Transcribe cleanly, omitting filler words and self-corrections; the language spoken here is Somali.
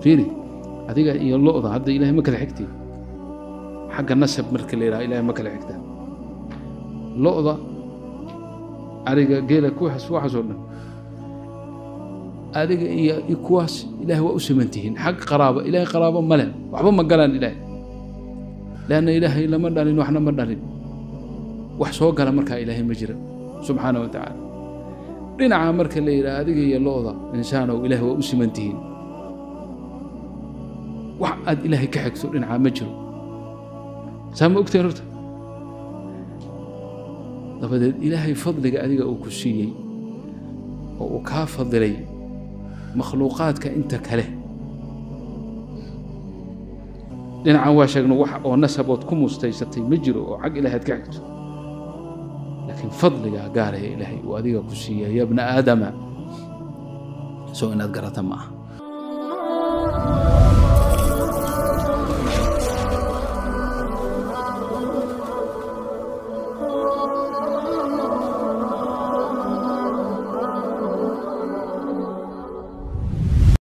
Fiiri, adiga iyo lo'da hadda Ilaahay ma kala xigtiin xagga nasab. Marka la yidhaha Ilahay ma kala xigtaan lo'da, ariga, geela, kuwaas, waxaas oo dhan, adiga iyo kuwaas Ilahay waa u siman tihiin xag qaraabo. Ilahay qaraabo ma leh, waxba ma galaan Ilahay, leanna Ilaahay lama dhalin, waxna ma dhalin, wax soo gala markaa Ilaahay ma jira subxaana wa tacaala. Dhinaca marka la yidhaha adiga iyo lo'da, insaanow, Ilahay waa u siman tihiin, wax aad Ilaahay ka xigto dhinacaa ma jiro. Saa ma ogtahin horta? Dabadeed Ilaahay fadliga adiga uu ku siiyey oo uu kaa fadilay makhluuqaadka inta kale, dhinacan waa sheegno wax oo nasabood ku mustaysatay ma jiro oo xag Ilahay aad ka xigto, laakiin fadligaa gaaraya Ilaahay uu adiga ku siiyay, ya bna aadama, soo inaad garata ma aha.